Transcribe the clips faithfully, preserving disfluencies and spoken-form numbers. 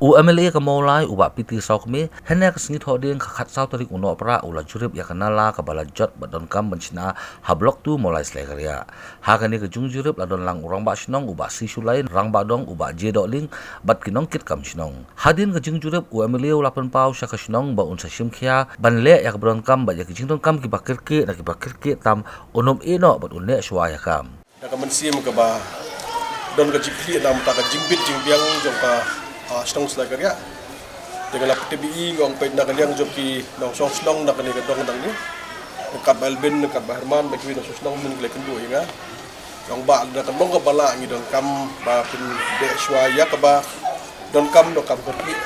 U M L A ka Mawlai, u Bah P T Sawkmie, hynne ka sngi Thohdieng ka khatsaw tarik u Nohprah u la jurip ïa ka nala kaba la jot bad donkam ban shna ha Block two Mawlai Syllaikariah. Ha kane ka jingjurip la don lang u Rangbah Shnong u Bah C Shullai, Rangbah Dong u Bah J Dohling bad ki nongkitkam shnong. Hadien ka jingjurip, u M L A u la pynpaw sha ka shnong ba un sa shim khia ban leh ïa kaba donkam bad ïa ki jingdonkam kiba kyrkieh na kiba kyrkieh tam un ym ïeh noh bad un leh shuwa ïa ka. Da ka mynsiem kaba don ka jingkyrkieh na ka bynta ka jingbit jingbiang jong ka, ah, shnong Syllaikariah. Te nga la pyntip ïa i, nga ong peit na ka liang jong ki nongshong shnong na kane ka dong dang ni. Ryngkat Bah Elvin, ryngkat Bah Herman, bad kiwei nongshong shnong mynnin ki la kynduh ïa nga. Nga ong Bah, da ka long kaba lah ngi donkam ba pynbeit shuwa ïa kaba donkam, donkam kyrkieh.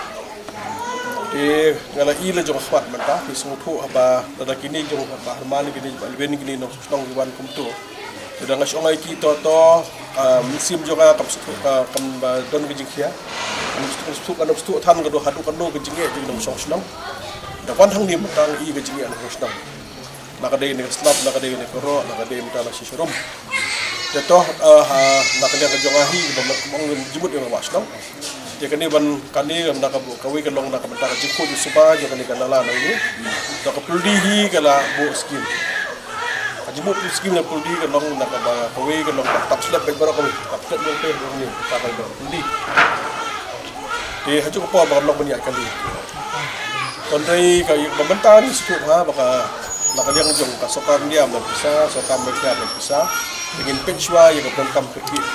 Te nga la i la jong ha khmat mynta, phi sngewthuh haba lada kine jong Bah Herman, kine Bah Elvin, kine nongshong shnong ki wan kumto. Te da nga shu ong ïa ki to to, ah, mynsiem jong nga kam sngewthuh, ah, kam, ah, don ka jingkhia. Kam sngewthuh, kam sngewthuh than ka dei haduh katno ka jingeh jong ki nongshong shnong. Da wan hangne mynta nga i ka jingeh nongshong shnong. Na ka dei kane ka slap, na ka dei kane ka roh, na ka dei mynta na shi sharum. Te to, eh, ha, na ka liang ka jong nga hi, ba ma, ma ong jingmut ïa nga Bah Shnong. Te kane ban, kane na ka, kawei ka long na ka bynta ka jingkhuid jingsuba jong kane ka nala nangne. To ka pynlong hi ka la buh skim. Ka jingbuh skim na pynlong hi ka long na kaba kawei ka long ka tap slap bad baroh kawei. Tap slap long te long ni, ka ka long pynlong. Te ha ka por ba ka long ban ïaid kali. Hynrei ka ïa ba mynta ngi sngewthuh ha ba ka, na ka liang jong ka sorkar India ban pisa, sorkar Malaysia ban pisa. Te ngin peit shuwa ïa ka donkam kyrkieh.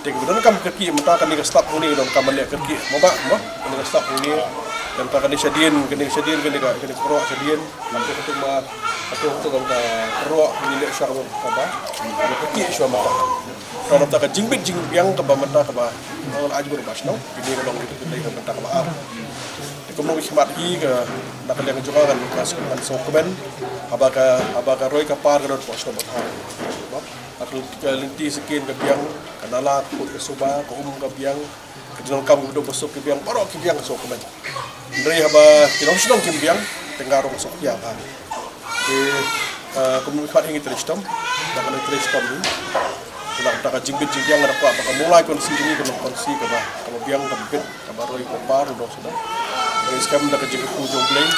Te ka donkam kyrkieh mynta kane ka slap hangne donkam ban leh kyrkieh. Mo Bah, mo? Kane ka slap hangne. Mynta kane shadien, kane shadien, kane ka, kane ka roh shadien. Mynta ka tu ma, ka tu tu ka roh, ngi leh shuwa ka ba. Kyrkieh shuwa mynta. Ka mynta ka jingbit jingbiang kaba mynta kaba. Ngan ai jubor Bah Shnong. Kine ka long kito kito ka mynta kaba ar. Te kumno ki khmat hi ka na ka liang jong nga ngan ka sngewkmen. Haba ka, haba ka roi ka par ka don Bah Shnong ba. Ka lynti, ka lynti skin ka biang, ka nala ka kut ka suba, ka um ka biang, ka jingdonkam ka duk ka suk ka biang, baroh ki biang ka sngewkmen. Hynrei haba ki nongshong shnong kim biang, te nga ruh ka sngewkhia ka. Te, eh, kum ngi khmat hi ngi trei shitom, da kane trei shitom hi. Kane ka jingbit jingbiang nga da kwah ba ka Mawlai constituency kane ka constituency kaba, kaba biang kaba bit, kaba roi kaba par, dong sdang. Ngi skhem da ka jingkyrkhu jong U Blei,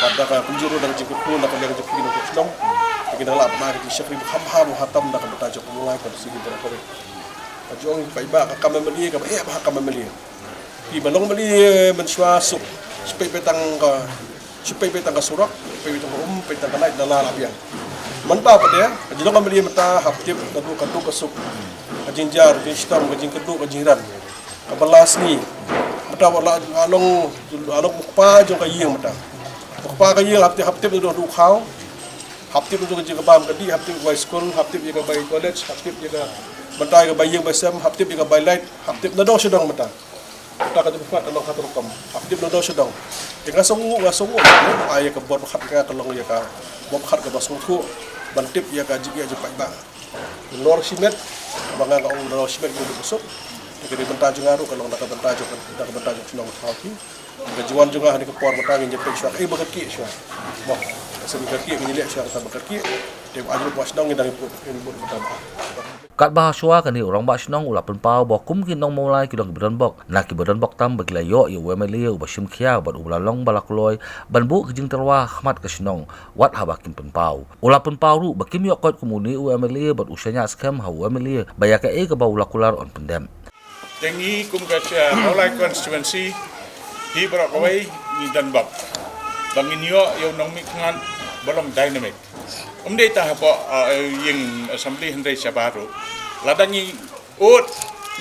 bad da ka kumjuh ruh da ka jingkyrkhu na ka liang jong phi ki nongshong shnong. Te ngin da lah ban ai ka jingshakri ba kham bha ba ha tam na ka bynta jong ka Mawlai constituency baroh kawei. Ka jong ka i ba ka kam M L A kaba eh ba ha kam M L A. Ki ba long M L A mynshuwa suk. Shu peit peit tang ka, shu peit peit tang ka surok, peit peit tang ka um, peit tang ka light, nala la biang. Mynta pat de, ka jinglong M L A mynta hap tip ka duk ka duk ka suk. Ka jingjar, ka jingshitom, ka jingkyrduh, ka jingran. Kaba la sngi. Mynta wat la, la long, la long u kpa jong ka ïing mynta. U kpa ka ïing hap tip, hap tip duk duk khaw. Hap tip duk ka jingkabam ka dih, hap tip ka bai skul, hap tip ïa ka bai college, hap tip ïa ka, mynta ïa ka bai ïing bai sem, hap tip ïa ka bai light, hap tip nadong shadong mynta. Mynta ka jingpyrkhat ka long kata rukom. Hap tip nadong shadong. Te nga sngew, nga sngew, ai ïa ka bor pyrkhat ka, ka long ïa ka bor pyrkhat kaba sngewthuh ban tip ïa ka jingeh jingpaidbah. Nor shimet, ba nga ka ong nor shimet ngi duk suk. Te ka dei bynta jong nga ruh ka long da ka bynta jong, da ka bynta jong shnong thaw ki. Ka jingwan jong nga ha kane ka por mynta ngin ïa peit shuwa kaei ba kyrkieh shuwa. Mo, ka sien kyrkieh ngin ïa leh shuwa kata ba kyrkieh. Te ba ajrut ba shnong ngin dang ïa put, ngin put mynta ba. Katba ha shuwa kane u rangbah shnong u la pynpaw ba kum ki nong Mawlai ki long kiba donbok, na kiba donbok tam ba ki la ïoh ïa u M L A uba shim khia bad uba la long ba la kloi ban buh ka jingtyrwa ha khmat ka shnong wat haba kim pynpaw. U la pynpaw ruh ba kim ïoh koit kum une u M L A bad u shaniah skhem ha u M L A ba ïa kaei kaba u la kular un pyndep. Te ngi kum ka, uh, Mawlai constituency hi baroh kawei ngi donbok ba ngin ïoh ïa u nongmihkhmat ba long dynamic. Um dei tang hapoh, uh, ïing assembly hynrei shabar ruh. Lada ngi ud,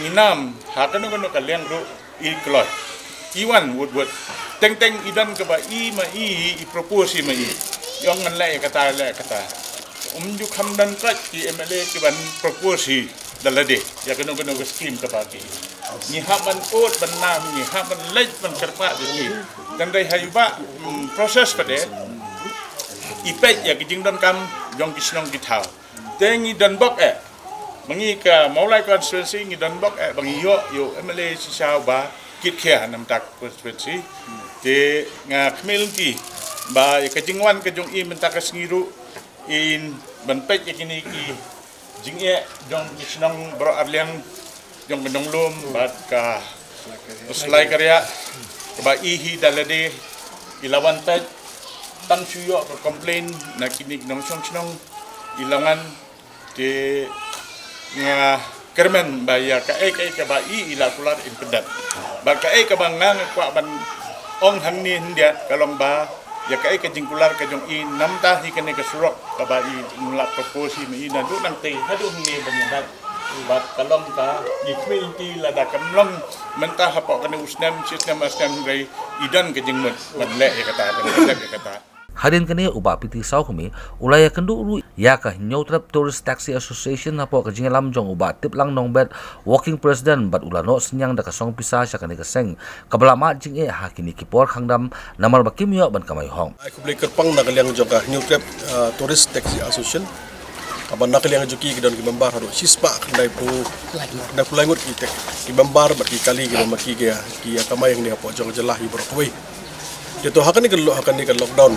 ngi nam ha kano kano ka liang ruh i kloi. I wan wut wut. Teng teng i don kaba i ma i, i propose i ma i. I ong ngan leh ïa kata, leh ïa kata. Um ju kham don koit ki M L A kiban propose hi da lade ïa kano kano ka scheme kaba ki. Ngi hap ban ud ban nam, ngi hap ban leit ban kyrpad ïa ki. Tang dei ha i ba, mm, process pat de i peit ïa ki jingdonkam jong ki shnong ki thaw. Te ngi donbok eh ba ngi ka Mawlai constituency ngi donbok eh ba ngi ïoh ïa u M L A shisha uba kit khia na mynta ka constituency. Te nga khmih lynti ba ïa ka jingwan ka jong i mynta ka sngi ruh in ban peit ïa kine ki jingeh jong ki shnong baroh arliang jong ka Nonglum bad ka Slai ka riak kaba i hi da lade i la wan tat, tang shu ïoh ka complain na kine ki nongshong shnong i la wan. Te nga kyrmen ba ïa kaei kaei kaba i i la kular in pyndat. Ba kaei kaba nga nga kwah ban ong hangne hyndiat ka long ba ïa kaei ka jingkular ka jong i namar hi kane ka surok kaba i la propose hi ma i naduh nangtei haduh hangne ban ïa dat. Bad ka long ka i khmih lynti lada kam long mynta hapoh kane u snem shi snem ar snem hynrei i don ka jingmut ban leh ïa kata, ban leh ïa kata. Hadien kane u Bah P T Sawkmie u la ïakynduh ruh ïa ka Hynñiewtrep Tourist Taxi Association hapoh ka jingïalam jong u Bah Tiplang Nongbet, Working President, bad u la noh synñiang da ka song pisa sha kane ka seng kaba la mad jingeh ha kine ki por khang dam namar ba kim ïoh ban kamai hok. Ai khublei kyrpang na ka liang jong ka Hynñiewtrep, uh, Tourist Taxi Association. Kaba na ka liang jong ki ki don ki member haduh shispah khyndai phew, khyndai phew lai ngut ki tek, ki member bad ki kali kiba ma ki ki, ki kamai hangne hapoh jong ka jylla hi baroh kawei. Te to ha kane ka lo-, ha kane ka lockdown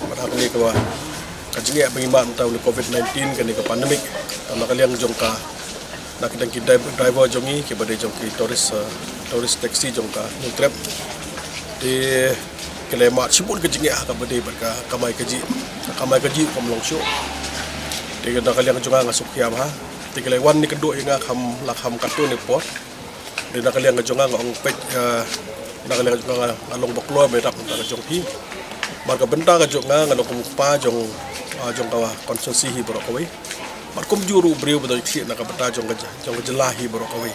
bad ha kane ka, ka jingeh ba ngi mad mynta u covid nineteen, kane ka pandemic. To na ka liang jong ka, na ki dang ki dri-, driver jong ngi kiba dei jong ki tourist, uh, tourist taxi jong ka Hynñiewtrep. Te ki la mad shibun ka jingeh ha kaba dei bad ka kamai kajih. Ka kamai kajih kam long shuh. Te na ka liang jong nga nga sngewkhia bha. Te ki la wan ne kynduh ïa nga kham, la kham katto katne por. Te na ka liang jong nga nga ong peit, eh, na ka liang jong nga nga long ba kloi ban ïarap na ka bynta jong phi. Namar ka bynta ka jong nga nga long kum u kpa jong, ah, jong ka constituency hi baroh kawei. Bad kumjuh ruh u briew ba don ïeit na ka bynta jong ka, jong ka jylla hi baroh kawei.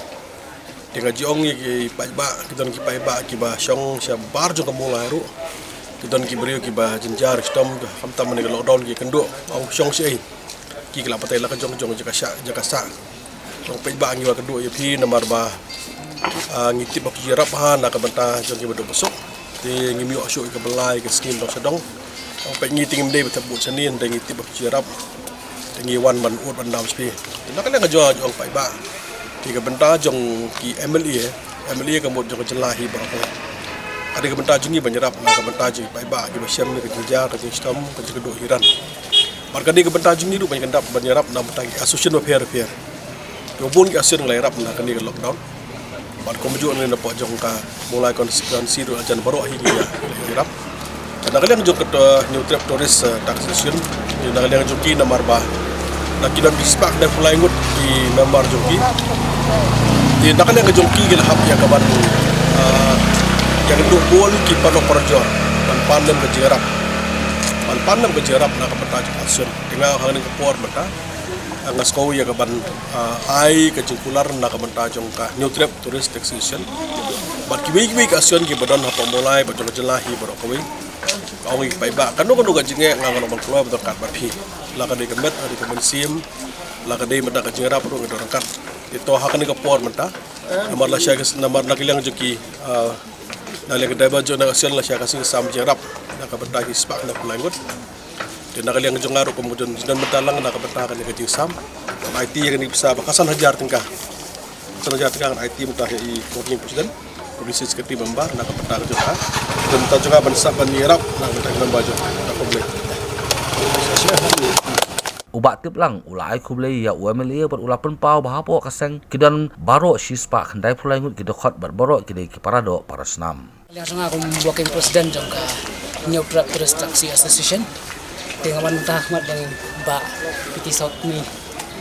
Te nga ju ong ïa ki paidbah, ki don ki paidbah kiba shong shabar jong ka Mawlai ruh. Ki don ki briew kiba jynjar shitom, khamtam mynne ka lockdown ki kynduh, ong shong shaei. Ki, ki la batai la ka jong jong jaka sah, jaka sah. Jong paidbah ngi wan kynduh ïa phi namar ba, ah, ngi tip ba phi ïarap ha na ka bynta jong kiba duh ba suk. Te ngim ïoh shuh ïa ka blei ka skim dong sha dong. Ong peit ngi te ngim dei ba thep vote shane, te ngi tip ba phi ïarap. Te ngi wan ban ud ban dam sha phi. Te na ka liang ka jong, jong paidbah. Te ka bynta jong ki M L A, M L A ka mut jong ka jylla hi baroh kawei. Ka dei ka bynta jong ngi ban ïarap na ka bynta jong ki paidbah kiba shem ïa ka jingjar, ka jingshitom, ka jingkynduh hiran. Bad ka dei ka bynta jong ngi ruh ban ïarap, ban ïarap na bynta ki association bapher bapher. Kiba bun ki association ngi la ïarap na kane ka lockdown. Bad kumjuh ngi na pdeng jong ka Mawlai constituency ruh hajan baroh hi ngi ïa, ïarap. Na ka liang jong ka to, Hynñiewtrep Tourist, eh, Taxi Association. Na ka liang jong ki namar ba na ki don ki spah khyndai phew lai ngut ki member jong ki. Te na ka liang jong ki ki la hap ïa ka ban, eh, ïakynduh bun ki paralok parajor ban pan lem ka jingïarap. Ban pan lem ka jingïarap na ka bynta jong ka association. Te nga hangne ka por mynta, ah, nga sngew ïa ka ban, ah, ai ka jingkular na ka bynta jong ka Hynñiewtrep Tourist Taxi Association. Bad kiwei kiwei ki association kiba don hapoh Mawlai bad jong ka jylla hi baroh kawei. Ka ong ïa ki paidbah, kano kano ka jingeh nga, nga long ban kloi bad ryngkat bad phi. La ka dei ka met, la ka dei ka mynsiem, la ka dei mynta ka jingïarap ruh ngi don ryngkat. Te to ha kane ka por mynta, namar la shai ka, namar na ka liang jong ki, ah, na ka liang ka driver jong ka association la shai ka sngi ka sam jingïarap na ka bynta ki spah khyndai phew lai ngut. Te na ka liang jong nga ruh kum ka jong, jong nga mynta lang na ka bynta kane ka jingsam. Ngan aiti ïa kane ka pisa ba ka san hajar tyngka. San hajar tyngka ngan aiti mynta ïa i working president, publicity secretary, member na ka bynta ka jong ka. Te mynta jong nga ban sah ban ïarap na ka bynta ka member jong ka. Khublei. U Bah Tiplang u la ai khublei ïa u M L A bad u la pynpaw ba hapoh ka seng ki don baroh shispah khyndai phew lai ngut ki dkhot bad baroh ki dei ki paradoh parasnam. Ka liang jong nga kum working president jong ka Hynñiewtrep Tourist Taxi Association. Te nga wan mynta ha khmat jong Bah P T Sawkmie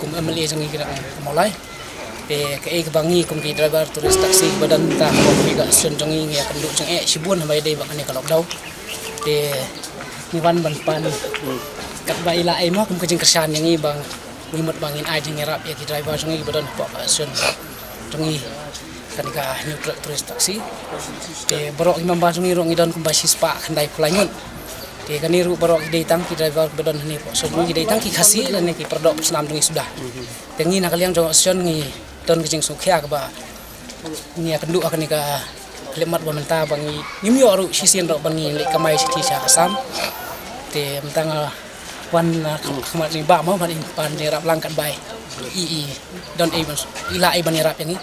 kum M L A jong ngi ka Mawlai. Te kaei kaba ngi kum ki driver tourist taxi ba don mynta ha ka association jong ngi, ngi ïakynduh jingeh shibun haba ïadei bad kane ka lockdown. Te ngi wan ban pan katba i la ai mo kum ka jingkyrshan ïa ngi ba ngi mut ba ngin ai jingïarap ïa ki driver jong ngi ba don hapoh ka association jong ngi. Kane ka Hynñiewtrep Tourist Taxi. Te baroh ki member jong ngi ruh ngi don kumba shispah khyndai phew lai ngut. Te kane ruh baroh ki dei tang ki driver ba don hangne hapoh association jong ngi, ki dei tang ki Khasi lane ki paradoh parasnam jong ngi suda. Te ngi na ka liang jong association ngi don ka jingsngewkhia kaba ngi ïakynduh ha kane ka khyllipmat ba mynta ba ngi ngim ïoh ruh shisien ruh ba ngi leit kamai shithi sha Assam. Te mynta nga wan, ah, kham-, khmat jong i Bah mo ban pan ïarap lang katba i, i don ei ban, i la ei ban ïarap ïa ngi.